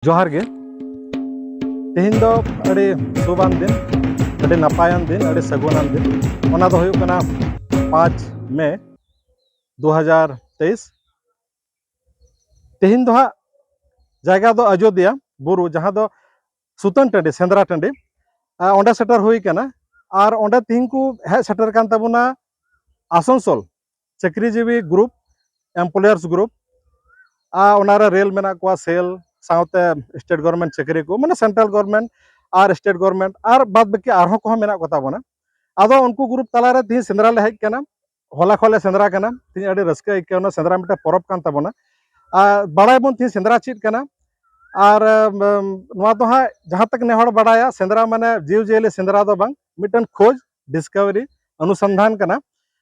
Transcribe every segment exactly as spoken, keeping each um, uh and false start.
ᱡᱚᱦᱟᱨ ᱜᱮ᱾ ᱛᱮᱦᱮᱧ ᱫᱚ ᱟᱹᱰᱤ ᱥᱩᱵᱷᱟᱱ ᱫᱤᱱ, ᱟᱹᱰᱤ ᱱᱟᱯᱟᱭᱟᱱ ᱫᱤᱱ, ᱟᱹᱰᱤ ᱥᱟᱹᱜᱩᱱᱟᱱ ᱫᱤᱱ᱾ ᱚᱱᱟ ᱫᱚ ᱦᱩᱭᱩᱜ ᱠᱟᱱᱟ ᱯᱟᱸᱪ ᱢᱮ ᱫᱩ ᱦᱟᱡᱟᱨ ᱛᱮᱭᱤᱥ᱾ ᱛᱮᱦᱮᱧ ᱫᱚ ᱦᱟᱸᱜ ᱡᱟᱭᱜᱟ ᱫᱚ ᱟᱡᱳᱫᱤᱭᱟ ᱵᱩᱨᱩ, ᱡᱟᱦᱟᱸ ᱫᱚ ᱥᱩᱛᱟᱹᱱ ᱴᱟᱺᱰᱤ, ᱥᱮᱸᱫᱽᱨᱟ ᱴᱟᱺᱰᱤ, ᱟᱨ ᱚᱸᱰᱮ ᱥᱮᱴᱮᱨ ᱦᱩᱭ ᱠᱟᱱᱟ᱾ ᱟᱨ ᱚᱸᱰᱮ ᱛᱮᱦᱮᱧ ᱠᱚ ᱦᱮᱡ ᱥᱮᱴᱮᱨ ᱠᱟᱱ ᱛᱟᱵᱚᱱᱟ ᱟᱥᱟᱱᱥᱳᱞ ᱪᱟᱹᱠᱨᱤᱡᱤᱵᱤ ᱜᱨᱩᱯ, ᱮᱢᱯᱞᱚᱭᱟᱨᱥ ᱜᱨᱩᱯ, ᱟᱨ ᱚᱱᱟᱨᱮ ᱨᱮᱞ ᱢᱮᱱᱟᱜ ᱠᱚᱣᱟ, ᱥᱮᱞ, ᱥᱟᱶᱛᱮ ᱥᱴᱮᱴ ᱜᱚᱵᱷᱚᱨᱢᱮᱱᱴ ᱪᱟᱹᱠᱨᱤ ᱠᱚ, ᱢᱟᱱᱮ ᱥᱮᱱᱴᱨᱟᱞ ᱜᱚᱵᱷᱚᱨᱢᱮᱱᱴ ᱟᱨ ᱥᱴᱮᱴ ᱜᱚᱵᱷᱚᱨᱢᱮᱱᱴ, ᱟᱨ ᱵᱟᱫ ᱵᱟᱹᱠᱤ ᱟᱨᱦᱚᱸ ᱠᱚᱦᱚᱸ ᱢᱮᱱᱟᱜ ᱠᱚ ᱛᱟᱵᱚᱱᱟ᱾ ᱟᱫᱚ ᱩᱱᱠᱩ ᱜᱨᱩᱯ ᱛᱟᱞᱟᱨᱮ ᱛᱮᱦᱮᱧ ᱥᱮᱸᱫᱽᱨᱟ ᱞᱮ ᱦᱮᱡ ᱠᱟᱱᱟ᱾ ᱦᱚᱞᱟ ᱠᱷᱚᱱ ᱞᱮ ᱥᱮᱸᱫᱽᱨᱟ ᱠᱟᱱᱟ᱾ ᱛᱮᱦᱮᱧ ᱟᱹᱰᱤ ᱨᱟᱹᱥᱠᱟᱹ ᱟᱹᱭᱠᱟᱹᱣ ᱮᱱᱟ, ᱥᱮᱸᱫᱽᱨᱟ ᱢᱤᱫᱴᱮᱱ ᱯᱚᱨᱚᱵᱽ ᱠᱟᱱ ᱛᱟᱵᱚᱱᱟ᱾ ᱟᱨ ᱵᱟᱲᱟᱭ ᱵᱚᱱ ᱛᱮᱦᱮᱧ ᱥᱮᱸᱫᱽᱨᱟ ᱪᱮᱫ ᱠᱟᱱᱟ᱾ ᱟᱨ, ᱮᱢ, ᱱᱚᱣᱟ ᱫᱚ ᱦᱟᱸᱜ ᱡᱟᱦᱟᱸ ᱛᱟᱠ ᱱᱮ ᱦᱚᱲ ᱵᱟᱲᱟᱭᱟ, ᱥᱮᱸᱫᱽᱨᱟ ᱢᱟᱱᱮ ᱡᱤᱣᱤ ᱡᱤᱭᱟᱹᱞᱤ ᱥᱮᱸᱫᱽᱨᱟ ᱫᱚ ᱵᱟᱝ, ᱢᱤᱫᱴᱮᱱ ᱠᱷᱳᱡᱽ, ᱰᱤᱥᱠᱟᱵᱷᱟᱨᱤ, ᱚᱱᱩᱥᱚᱱᱫᱷᱟᱱ ᱠᱟᱱᱟ᱾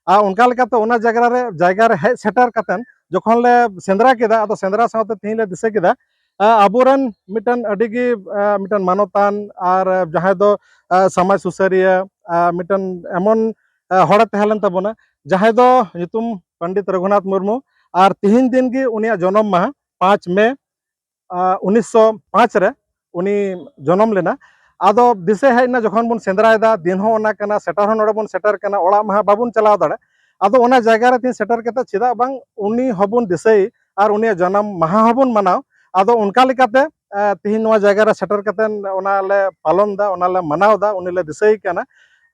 ᱟᱨ ᱚᱱᱠᱟ ᱞᱮᱠᱟᱛᱮ ᱚᱱᱟ ᱡᱟᱭᱜᱟ ᱨᱮ, ᱡᱟᱭᱜᱟ ᱨᱮ ᱦᱮᱡ ᱥᱮᱴᱮᱨ ᱠᱟᱛᱮᱱ ᱡᱚᱠᱷᱚᱱ ᱞᱮ ᱥᱮᱸᱫᱽᱨᱟ ᱠᱮᱫᱟ, ᱟᱫᱚ ᱥᱮᱸᱫᱽᱨᱟ ᱥᱟᱶᱛᱮ ᱛᱮᱦᱮᱧ ᱞᱮ ᱫᱤᱥᱟᱹ ᱠᱮᱫᱟ, ᱟᱨ ᱟᱵᱚᱨᱮᱱ ᱢᱤᱫᱴᱮᱱ ᱟᱹᱰᱤ ᱜᱮ, ᱟᱨ ᱢᱤᱫᱴᱮᱱ ᱢᱟᱱᱚᱛᱟᱱ ᱟᱨ ᱡᱟᱦᱟᱸᱭ ᱫᱚ, ᱟᱨ ᱥᱚᱢᱟᱡᱽ ᱥᱩᱥᱟᱹᱨᱤᱭᱟᱹ, ᱟᱨ ᱢᱤᱫᱴᱮᱱ ᱮᱢᱚᱱ, ᱟᱨ ᱦᱚᱲᱮ ᱛᱟᱦᱮᱸ ᱞᱮᱱ ᱛᱟᱵᱚᱱᱟ, ᱡᱟᱦᱟᱸᱭ ᱫᱚ ᱧᱩᱛᱩᱢ ᱯᱚᱱᱰᱤᱛ ᱨᱚᱜᱷᱩᱱᱟᱛᱷ ᱢᱩᱨᱢᱩ᱾ ᱟᱨ ᱛᱮᱦᱮᱧ ᱫᱤᱱ ᱜᱮ ᱩᱱᱤᱭᱟᱜ ᱡᱚᱱᱚᱢ ᱢᱟᱦᱟ, ᱯᱟᱸᱪ ᱢᱮ, ᱟᱨ ᱩᱱᱤᱥᱥᱚ ᱯᱟᱸᱪ ᱨᱮ ᱩᱱᱤ ᱡᱚᱱᱚᱢ ᱞᱮᱱᱟ᱾ ᱟᱫᱚ ᱫᱤᱥᱟᱹ ᱦᱮᱡ ᱮᱱᱟ, ᱡᱚᱠᱷᱚᱱ ᱵᱚᱱ ᱥᱮᱸᱫᱽᱨᱟᱭᱮᱫᱟ, ᱫᱤᱱ ᱦᱚᱸ ᱚᱱᱟ ᱠᱟᱱᱟ, ᱥᱮᱴᱮᱨ ᱦᱚᱸ ᱱᱚᱰᱮ ᱵᱚᱱ ᱥᱮᱴᱮᱨ ᱠᱟᱱᱟ, ᱚᱲᱟᱜ ᱢᱟᱦᱟ ᱵᱟᱵᱚᱱ ᱪᱟᱞᱟᱣ ᱫᱟᱲᱮᱭᱟᱜ᱾ ᱟᱫᱚ ᱚᱱᱟ ᱡᱟᱭᱜᱟ ᱨᱮ ᱛᱮᱦᱮᱧ ᱥᱮᱴᱮᱨ ᱠᱟᱛᱮ ᱪᱮᱫᱟᱜ ᱵᱟᱝ ᱩᱱᱤ ᱦᱚᱸᱵᱚᱱ ᱫᱤᱥᱟᱹᱭ ᱟᱨ ᱩᱱᱤᱭᱟᱜ ᱡᱟᱱᱟᱢ ᱢᱟᱦᱟ ᱦᱚᱸᱵᱚᱱ ᱢᱟᱱᱟᱣ᱾ ᱟᱫᱚ ᱚᱱᱠᱟ ᱞᱮᱠᱟᱛᱮ, ᱮ, ᱛᱮᱦᱮᱧ ᱱᱚᱣᱟ ᱡᱟᱭᱜᱟ ᱨᱮ ᱥᱮᱴᱮᱨ ᱠᱟᱛᱮ ᱚᱱᱟ ᱞᱮ ᱯᱟᱞᱚᱱ ᱮᱫᱟ, ᱚᱱᱟ ᱞᱮ ᱢᱟᱱᱟᱣ ᱮᱫᱟ, ᱩᱱᱤ ᱞᱮ ᱫᱤᱥᱟᱹᱭ ᱠᱟᱱᱟ᱾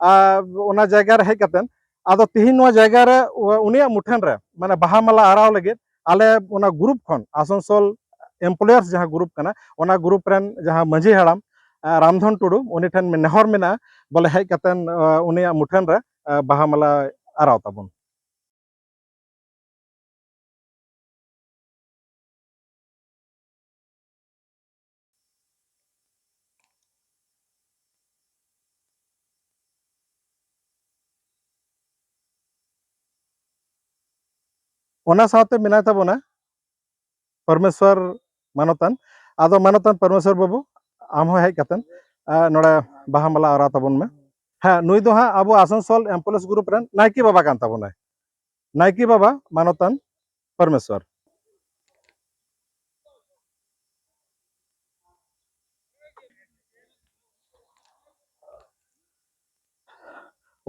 ᱟᱨ ᱚᱱᱟ ᱡᱟᱭᱜᱟ ᱨᱮ ᱦᱮᱡ ᱠᱟᱛᱮ, ᱟᱫᱚ ᱛᱮᱦᱮᱧ ᱱᱚᱣᱟ ᱡᱟᱭᱜᱟ ᱨᱮ ᱩ-, ᱩᱱᱤᱭᱟᱜ ᱢᱩᱴᱷᱟᱹᱱ ᱨᱮ, ᱢᱟᱱᱮ, ᱵᱟᱦᱟ ᱢᱟᱞᱟ ᱟᱨᱟᱣ ᱞᱟᱹᱜᱤᱫ ᱟᱞᱮ ᱚᱱᱟ ᱜᱨᱩᱯ ᱠᱷᱚᱱ, ᱟᱥᱟᱱᱥᱳᱞ ᱮᱢᱯᱞᱚᱭᱟᱨᱥ ᱡᱟᱦᱟᱸ ᱜᱨᱩᱯ ᱠᱟᱱᱟ, ᱚᱱᱟ ᱜᱨᱩᱯ ᱨᱮᱱ ᱡᱟᱦᱟᱸ ᱢᱟᱹᱡᱷᱤ ᱦᱟᱲᱟᱢ, ᱮ, ᱨᱟᱢᱫᱷᱚᱱ ᱴᱩᱰᱩ, ᱩᱱᱤ ᱴᱷᱮᱱ ᱱᱮᱦᱚᱨ ᱢᱮᱱᱟᱜᱼᱟ, ᱵᱚᱞᱮ, ᱦᱮᱡ ᱠᱟᱛᱮᱱ, ᱮ, ᱩᱱᱤᱭᱟᱜ ᱢᱩᱴᱷᱟᱹᱱ ᱨᱮ, ᱮ, ᱵᱟᱦᱟ ᱢᱟᱞᱟ ᱟᱨᱟᱣ ᱛᱟᱵᱚᱱ᱾ ᱚᱱᱟ ᱥᱟᱶᱛᱮ ᱢᱮᱱᱟᱭ ᱛᱟᱵᱚᱱᱟ ᱯᱚᱨᱢᱮᱥᱣᱚᱨ ᱢᱟᱱᱚᱛᱟᱱ᱾ ᱟᱫᱚ ᱢᱟᱱᱚᱛᱟᱱ ᱯᱚᱨᱢᱮᱥᱣᱚᱨ ᱵᱟᱹᱵᱩ, ᱟᱢ ᱦᱚᱸ ᱦᱮᱡ ᱠᱟᱛᱮᱱ, ᱟ, ᱱᱚᱰᱮ ᱵᱟᱦᱟ ᱢᱟᱞᱟ ᱟᱨᱟᱣ ᱛᱟᱵᱚᱱ ᱢᱮ᱾ ᱦᱮᱸ, ᱱᱩᱭ ᱫᱚ ᱦᱟᱸᱜ ᱟᱵᱚ ᱟᱥᱟᱱᱥᱳᱞ ᱮᱢᱯᱞᱚᱭᱤᱡᱽ ᱜᱨᱩᱯ ᱨᱮᱱ ᱱᱟᱭᱠᱮ ᱵᱟᱵᱟ ᱠᱟᱱ ᱛᱟᱵᱚᱱᱟᱭ᱾ ᱱᱟᱭᱠᱮ ᱵᱟᱵᱟ ᱢᱟᱱᱚᱛᱟᱱ ᱯᱚᱨᱢᱮᱥᱣᱚᱨ᱾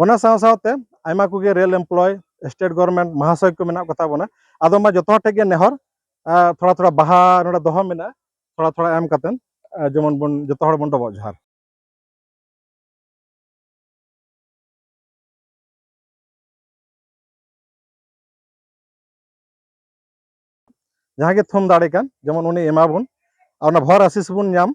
ᱚᱱᱟ ᱥᱟᱶ ᱥᱟᱶᱛᱮ ᱟᱭᱢᱟ ᱠᱚᱜᱮ ᱨᱮᱞ ᱮᱢᱯᱞᱚᱭ, ᱥᱴᱮᱴ ᱜᱚᱵᱷᱚᱨᱱᱢᱮᱱᱴ ᱢᱟᱦᱟᱥᱚᱭ ᱠᱚ ᱢᱮᱱᱟᱜ ᱠᱚᱛᱟ ᱵᱚᱱᱟ᱾ ᱟᱫᱚ ᱢᱟ ᱡᱚᱛᱚ ᱦᱚᱲ ᱴᱷᱮᱱ ᱜᱮ ᱱᱮᱦᱚᱨ, ᱟᱨ ᱛᱷᱚᱲᱟ ᱛᱷᱚᱲᱟ ᱵᱟᱦᱟ ᱱᱚᱰᱮ ᱫᱚᱦᱚ ᱢᱮᱱᱟᱜᱼᱟ, ᱛᱷᱚᱲᱟ ᱛᱷᱚᱲᱟ ᱮᱢ ᱠᱟᱛᱮᱱ, ᱟᱨ ᱡᱮᱢᱚᱱ ᱵᱚᱱ ᱡᱚᱛᱚ ᱦᱚᱲ ᱵᱚᱱ ᱰᱚᱵᱚᱜ ᱡᱚᱦᱟᱨ᱾ ᱡᱟᱦᱟᱸ ᱜᱮ ᱛᱷᱩᱢ ᱫᱟᱲᱮ ᱠᱟᱱ, ᱡᱮᱢᱚᱱ ᱩᱱᱤ ᱮᱢᱟ ᱵᱚᱱ, ᱟᱨ ᱚᱱᱟ ᱵᱷᱚᱨ ᱟᱥᱤᱥ ᱵᱚᱱ ᱧᱟᱢ᱾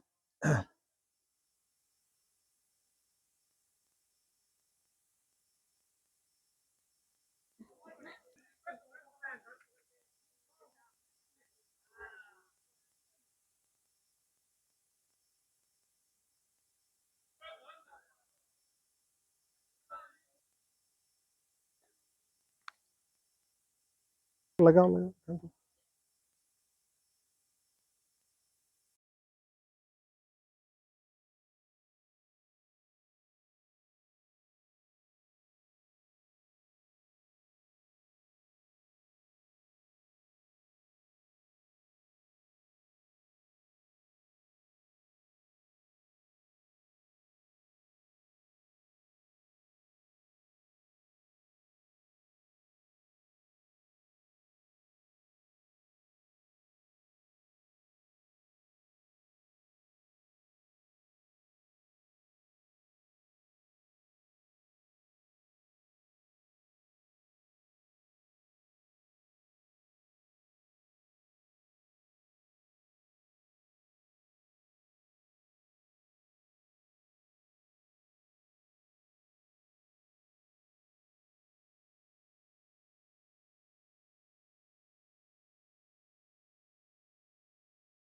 ᱞᱟᱜᱟᱣ, ᱞᱟᱜᱟᱣ᱾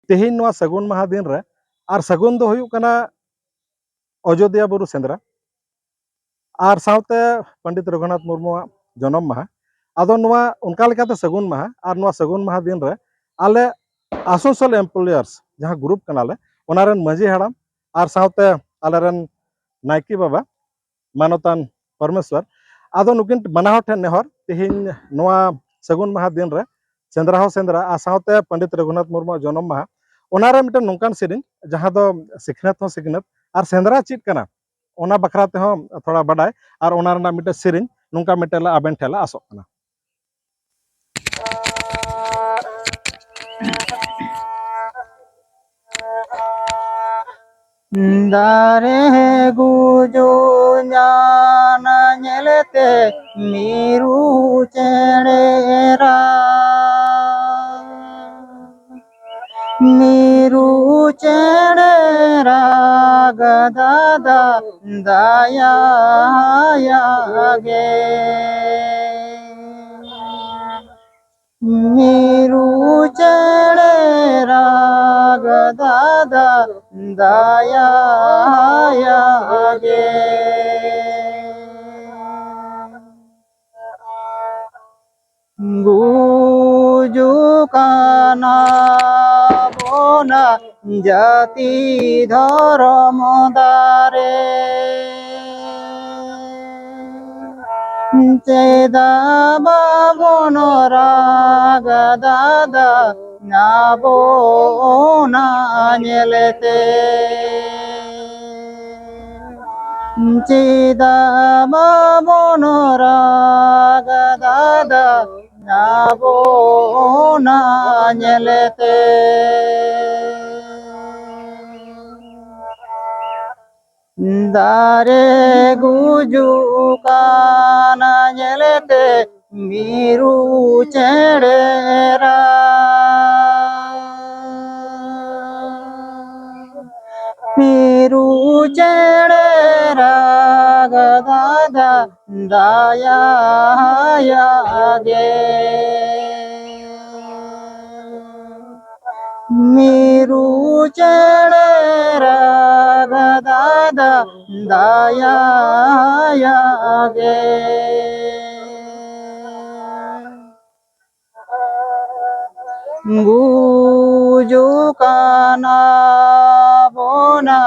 ᱛᱮᱦᱮᱧ ᱱᱚᱣᱟ ᱥᱟᱹᱜᱩᱱ ᱢᱟᱦᱟ ᱫᱤᱱ ᱨᱮ, ᱟᱨ ᱥᱟᱹᱜᱩᱱ ᱫᱚ ᱦᱩᱭᱩᱜ ᱠᱟᱱᱟ ᱚᱡᱳᱫᱽᱫᱷᱟ ᱵᱩᱨᱩ ᱥᱮᱸᱫᱽᱨᱟ, ᱟᱨ ᱥᱟᱶᱛᱮ ᱯᱚᱱᱰᱤᱛ ᱨᱚᱜᱷᱩᱱᱟᱛᱷ ᱢᱩᱨᱢᱩᱣᱟᱜ ᱡᱚᱱᱚᱢ ᱢᱟᱦᱟ᱾ ᱟᱫᱚ ᱱᱚᱣᱟ ᱚᱱᱠᱟ ᱞᱮᱠᱟᱛᱮ ᱥᱟᱹᱜᱩᱱ ᱢᱟᱦᱟ, ᱟᱨ ᱱᱚᱣᱟ ᱥᱟᱹᱜᱩᱱ ᱢᱟᱦᱟ ᱫᱤᱱ ᱨᱮ ᱟᱞᱮ ᱟᱥᱟᱱᱥᱳᱞ ᱮᱢᱯᱞᱚᱭᱟᱨᱥ ᱡᱟᱦᱟᱸ ᱜᱨᱩᱯ ᱠᱟᱱᱟᱞᱮ, ᱚᱱᱟ ᱨᱮᱱ ᱢᱟᱹᱡᱷᱤ ᱦᱟᱲᱟᱢ ᱟᱨ ᱥᱟᱶᱛᱮ ᱟᱞᱮ ᱨᱮᱱ ᱱᱟᱭᱠᱮ ᱵᱟᱵᱟ ᱢᱟᱱᱚᱛᱟᱱ ᱯᱚᱨᱢᱮᱥᱣᱚᱨ, ᱟᱫᱚ ᱱᱩᱠᱤᱱ ᱵᱟᱱᱟ ᱦᱚᱲ ᱴᱷᱮᱱ ᱱᱮᱦᱚᱨ, ᱛᱮᱦᱮᱧ ᱱᱚᱣᱟ ᱥᱟᱹᱜᱩᱱ ᱢᱟᱦᱟ ᱫᱤᱱ ᱨᱮ ᱥᱮᱸᱫᱽᱨᱟ ᱦᱚᱸ ᱥᱮᱸᱫᱽᱨᱟ, ᱟᱨ ᱥᱟᱶᱛᱮ ᱯᱚᱱᱰᱤᱛ ᱨᱚᱜᱷᱩᱱᱟᱛᱷ ᱢᱩᱨᱢᱩᱣᱟᱜ ᱡᱚᱱᱚᱢ ᱢᱟᱦᱟ, ᱚᱱᱟᱨᱮ ᱢᱤᱫᱴᱮᱱ ᱱᱚᱝᱠᱟᱱ ᱥᱮᱨᱮᱧ ᱡᱟᱦᱟᱸ ᱫᱚ ᱥᱤᱠᱷᱱᱟᱹᱛ ᱦᱚᱸ ᱥᱤᱠᱷᱱᱟᱹᱛ, ᱟᱨ ᱥᱮᱸᱫᱽᱨᱟ ᱪᱮᱫ ᱠᱟᱱᱟ, ᱚᱱᱟ ᱵᱟᱠᱷᱨᱟ ᱛᱮᱦᱚᱸ ᱛᱷᱚᱲᱟ ᱵᱟᱰᱟᱭ ᱟᱨ ᱚᱱᱟ ᱨᱮᱱᱟᱜ ᱢᱤᱫᱴᱮᱱ ᱥᱮᱨᱮᱧ ᱱᱚᱝᱠᱟ ᱢᱤᱫᱴᱮᱱ ᱞᱮ ᱟᱵᱮᱱ ᱴᱷᱮᱱ ᱞᱮ ᱟᱥᱚᱜ ᱠᱟᱱᱟ᱾ ᱫᱟᱨᱮ ᱜᱩᱡᱩᱜ ᱧᱟᱢ ᱧᱮᱞᱛᱮ ᱢᱤᱨᱩ ᱪᱮᱬᱮ ᱨᱟᱜ, ᱢᱤᱨᱩ ᱪᱮᱬᱮ ᱨᱟᱜ ᱫᱟᱫᱟ ᱫᱟᱭᱟᱭᱟ ᱜᱮ᱾ ᱢᱤᱨᱩ ᱪᱮᱬᱮ ᱨᱟᱜᱽ ᱫᱟᱫᱟ ᱫᱟᱭᱟᱭᱟ ᱜᱮ᱾ ᱜᱩᱡᱩᱜ ᱠᱟᱱᱟ ᱵᱚᱱᱟ ᱡᱟᱹᱛᱤ ᱫᱷᱚᱨᱚᱢ ᱫᱟᱨᱮ᱾ ᱪᱮᱫᱟᱜ ᱵᱟᱵᱚᱱ ᱨᱟᱜᱟ ᱫᱟᱫᱟ ᱟᱵᱚ ᱚᱱᱟ ᱧᱮᱞᱛᱮ? ᱪᱮᱫᱟᱜ ᱵᱟᱵᱚᱱ ᱨᱟᱜᱟ ᱫᱟᱫᱟ ᱟᱵᱚ ᱚᱱᱟ ᱧᱮᱞᱛᱮ? ᱫᱟᱨᱮ ᱜᱩᱡᱩᱜ ᱠᱟᱱᱟ ᱧᱮᱞᱛᱮ ᱢᱤᱨᱩ ᱪᱮᱬᱮ ᱨᱟᱜ, ᱢᱤᱨᱩ ᱪᱮᱬᱮ ᱨᱟᱜ ᱫᱟᱫᱟ ᱫᱟᱭᱟᱭᱟ ᱜᱮ᱾ ᱢᱤᱨᱩ ᱪᱮᱬᱮ ᱨᱟᱜ ᱫᱟᱫᱟ ᱫᱟᱭᱟᱭᱟ ᱜᱮ᱾ ᱜᱩᱡᱩᱜ ᱠᱟᱱᱟ ᱵᱚᱱᱟ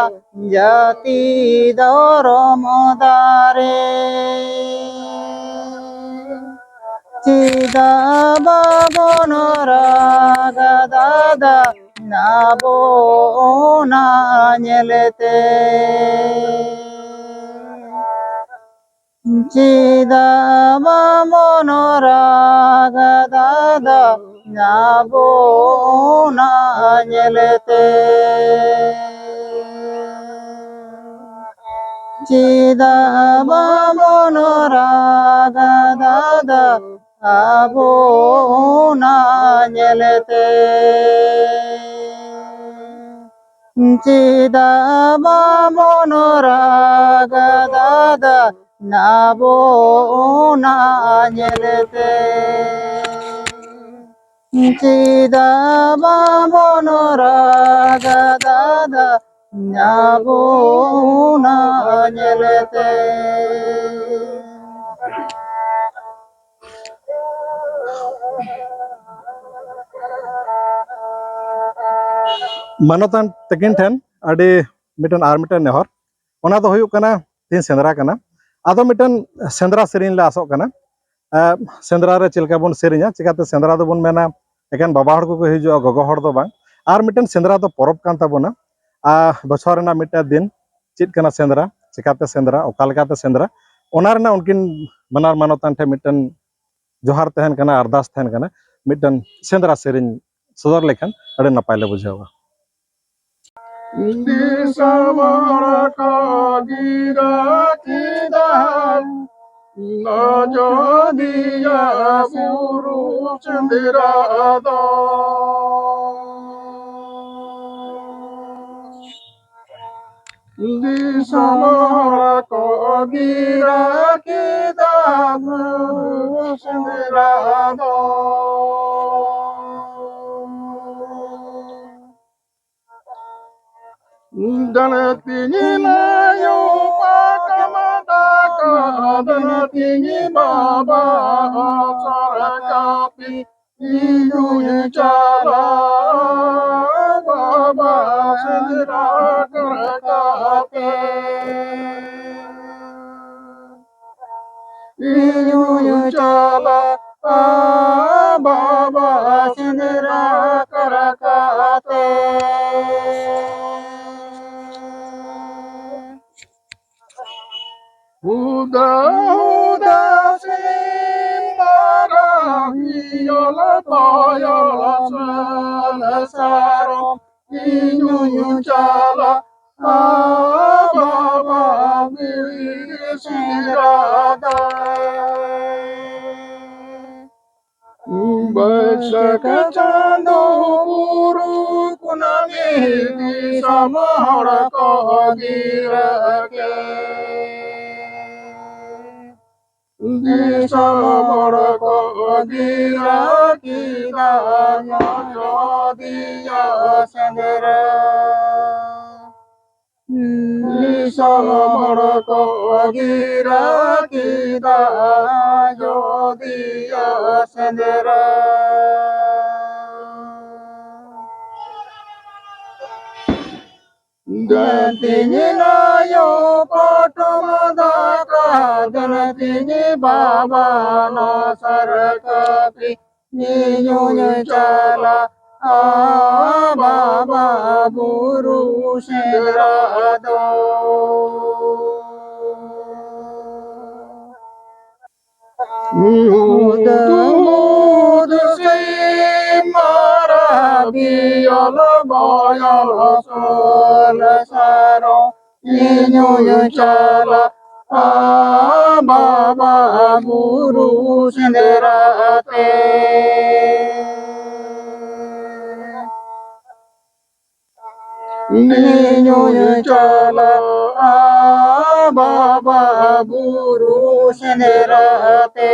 ᱡᱟᱹᱛᱤ ᱫᱷᱚᱨᱚᱢ ᱫᱟᱨᱮ᱾ ᱪᱮᱫᱟᱜ ᱵᱟᱵᱚᱱ ᱨᱟᱜᱟ ᱫᱟᱫᱟ ᱟᱵᱚ ᱚᱱᱟ ᱧᱮᱞᱛᱮ? ᱪᱮᱫᱟᱜ ᱵᱟᱵᱚᱱ ᱨᱟᱜᱟ ᱫᱟᱫᱟ ᱧᱟᱵᱚᱱᱟ ᱧᱮᱞᱛᱮ? ᱪᱮᱫᱟᱜ ᱵᱟᱵᱚᱱ ᱨᱟᱜᱟ ᱫᱟᱫᱟ ᱟᱵᱚᱱᱟ ᱧᱮᱞᱛᱮ? ᱪᱮᱫᱟᱜ ᱵᱟᱵᱚᱱ ᱨᱟᱜᱟ ᱫᱟᱫᱟ ᱟᱵᱚᱱᱟ ᱧᱮᱞᱛᱮ? ᱪᱮᱫᱟᱜ ᱵᱟᱵᱚᱱ ᱨᱟᱜᱟ ᱫᱟᱫᱟ ᱟᱵᱚᱱᱟ ᱧᱮᱞᱛᱮ? ᱢᱟᱱᱚᱛᱟᱱ ᱛᱟᱹᱠᱤᱱ ᱴᱷᱮᱱ ᱟᱹᱰᱤ ᱢᱤᱫᱴᱮᱱ ᱟᱨ ᱢᱤᱫᱴᱮᱱ ᱱᱮᱦᱚᱨ, ᱚᱱᱟ ᱫᱚ ᱦᱩᱭᱩᱜ ᱠᱟᱱᱟ, ᱛᱮᱦᱮᱧ ᱥᱮᱸᱫᱽᱨᱟ ᱠᱟᱱᱟ, ᱟᱫᱚ ᱢᱤᱫᱴᱮᱱ ᱥᱮᱸᱫᱽᱨᱟ ᱥᱮᱨᱮᱧ ᱞᱮ ᱟᱥᱚᱜ ᱠᱟᱱᱟ᱾ ᱮ, ᱥᱮᱸᱫᱽᱨᱟ ᱨᱮ ᱪᱮᱫ ᱞᱮᱠᱟ ᱵᱚᱱ ᱥᱮᱨᱮᱧᱟ? ᱪᱤᱠᱟᱹᱛᱮ ᱥᱮᱸᱫᱽᱨᱟ ᱫᱚᱵᱚᱱ ᱢᱮᱱᱟ ᱮᱠᱮᱱ ᱵᱟᱵᱟ ᱦᱚᱲ ᱠᱚᱠᱚ ᱦᱤᱡᱩᱜᱼᱟ, ᱜᱚᱜᱚ ᱦᱚᱲ ᱫᱚ ᱵᱟᱝ᱾ ᱟᱨ ᱢᱤᱫᱴᱮᱱ ᱥᱮᱸᱫᱽᱨᱟ ᱫᱚ ᱯᱚᱨᱚᱵᱽ ᱠᱟᱱ ᱛᱟᱵᱚᱱᱟ᱾ ᱟᱨ ᱵᱚᱪᱷᱚᱨ ᱨᱮᱱᱟᱜ ᱢᱤᱫᱴᱮᱱ ᱫᱤᱱ, ᱪᱮᱫ ᱠᱟᱱᱟ ᱥᱮᱸᱫᱽᱨᱟ, ᱪᱤᱠᱟᱹᱛᱮ ᱥᱮᱸᱫᱽᱨᱟ, ᱚᱠᱟ ᱞᱮᱠᱟᱛᱮ ᱥᱮᱸᱫᱽᱨᱟ, ᱚᱱᱟ ᱨᱮᱱᱟᱜ ᱩᱱᱠᱤᱱ ᱵᱟᱱᱟᱨ ᱢᱟᱱᱚᱛᱟᱱ ᱴᱷᱮᱱ ᱢᱤᱫᱴᱮᱱ ᱡᱚᱦᱟᱨ ᱛᱟᱦᱮᱱ ᱠᱟᱱᱟ, ᱟᱨᱫᱟᱥ ᱛᱟᱦᱮᱱ ᱠᱟᱱᱟ, ᱢᱤᱫᱴᱮᱱ ᱥᱮᱸᱫᱽᱨᱟ ᱥᱮᱨᱮᱧ ᱥᱚᱫᱚᱨ ᱞᱮᱠᱷᱟᱱ ᱟᱹᱰᱤ ᱱᱟᱯᱟᱭ ᱞᱮ ᱵᱩᱡᱷᱟᱹᱣᱟ᱾ ᱫᱤᱥᱚᱢ ᱦᱚᱲ ᱠᱚ ᱜᱤᱨᱟᱹ ᱠᱮᱫᱟ ᱟᱡᱳᱫᱤᱭᱟᱹ ᱵᱩᱨᱩ ᱥᱮᱸᱫᱽᱨᱟ ᱫᱚ᱾ ᱫᱤᱥᱚᱢ ᱦᱚᱲ ᱠᱚ ᱜᱤᱨᱟᱹ ᱠᱮᱫᱟ ᱵᱩᱨᱩ ᱥᱮᱸᱫᱽᱨᱟ ᱫᱚ᱾ ᱫᱟᱱ ᱛᱤᱧ ᱞᱟᱭᱚ ᱯᱟᱠᱟᱢ ᱰᱟᱠᱟ, ᱫᱟᱱ ᱛᱤᱧ ᱵᱟᱵᱟ ᱥᱚᱨᱠᱟᱯᱤ, ᱤᱧ ᱪᱟᱞᱟᱜ ᱵᱟᱵᱟ ᱥᱮᱸᱫᱽᱨᱟ ᱠᱟᱨᱠᱟᱛᱮ᱾ ᱤᱧ ᱪᱟᱞᱟᱜᱼᱟ ᱵᱟᱵᱟ ᱥᱮᱸᱫᱽᱨᱟ ᱠᱟᱨᱠᱟᱛᱮ᱾ ᱦᱩᱫᱟ ᱦᱩᱫᱟ ᱥᱤᱢ ᱢᱟᱨᱟᱝ ᱤᱭᱚᱞ ᱛᱚᱭᱚᱞ ᱥᱟᱞ ᱥᱟᱨᱚᱢ ᱤᱧ ᱦᱚᱸᱧ ᱪᱟᱞᱟᱜᱼᱟ ᱵᱟᱵᱟ ᱵᱤᱨ ᱥᱮᱸᱫᱽᱨᱟ ᱫᱚ᱾ ᱵᱟᱹᱭᱥᱟᱹᱠᱷ ᱪᱟᱸᱫᱚ ᱵᱩᱨᱩ ᱠᱩᱱᱟᱹᱢᱤ ᱫᱤᱥᱚᱢ ᱦᱚᱲ ᱠᱚ ᱜᱤᱨᱟᱹ ᱠᱮ᱾ ᱫᱤᱥᱚᱢ ᱦᱚᱲ ᱠᱚ ᱜᱤᱨᱟᱹ ᱠᱮᱫᱟ ᱟᱡᱚᱫᱤᱭᱟᱹ ᱥᱮᱸᱫᱽᱨᱟ᱾ ᱫᱤᱥᱚᱢ ᱦᱚᱲ ᱠᱚ ᱜᱤᱨᱟᱹ ᱠᱮᱫᱟ ᱟᱡᱚᱫᱤᱭᱟᱹ ᱥᱮᱸᱫᱽᱨᱟ᱾ ᱫᱮᱱ ᱛᱤᱧᱤ ᱟᱭᱳ ᱯᱚᱴᱚᱢ ᱫᱟᱠᱟ, ᱫᱮᱱ ᱛᱤᱧᱤ ᱵᱟᱵᱟ ᱱᱚᱥᱟᱨ ᱠᱟᱹᱯᱤ, ᱤᱧ ᱦᱚᱸᱧ ᱪᱟᱞᱟᱜᱼᱟ ᱵᱟᱵᱟ ᱵᱩᱨᱩ ᱥᱮᱸᱫᱽᱨᱟ ᱫᱚ᱾ ᱢᱩᱫ ᱢᱩᱫ ᱥᱤᱢ ᱢᱟᱨᱟᱜ ᱵᱤᱭᱚᱞ ᱵᱚᱭᱚᱞ ᱥᱚᱞ ᱥᱟᱨᱚ, ᱤᱧ ᱦᱚᱸᱧ ᱪᱟᱞᱟᱜᱼᱟ ᱵᱟᱵᱟ ᱵᱩᱨᱩ ᱥᱮᱸᱫᱽᱨᱟ ᱛᱮ᱾ ᱤᱧ ᱦᱚᱸᱧ ᱪᱟᱞᱟᱜᱼᱟ ᱵᱟᱵᱟ ᱵᱩᱨᱩ ᱥᱮᱸᱫᱽᱨᱟ ᱛᱮ᱾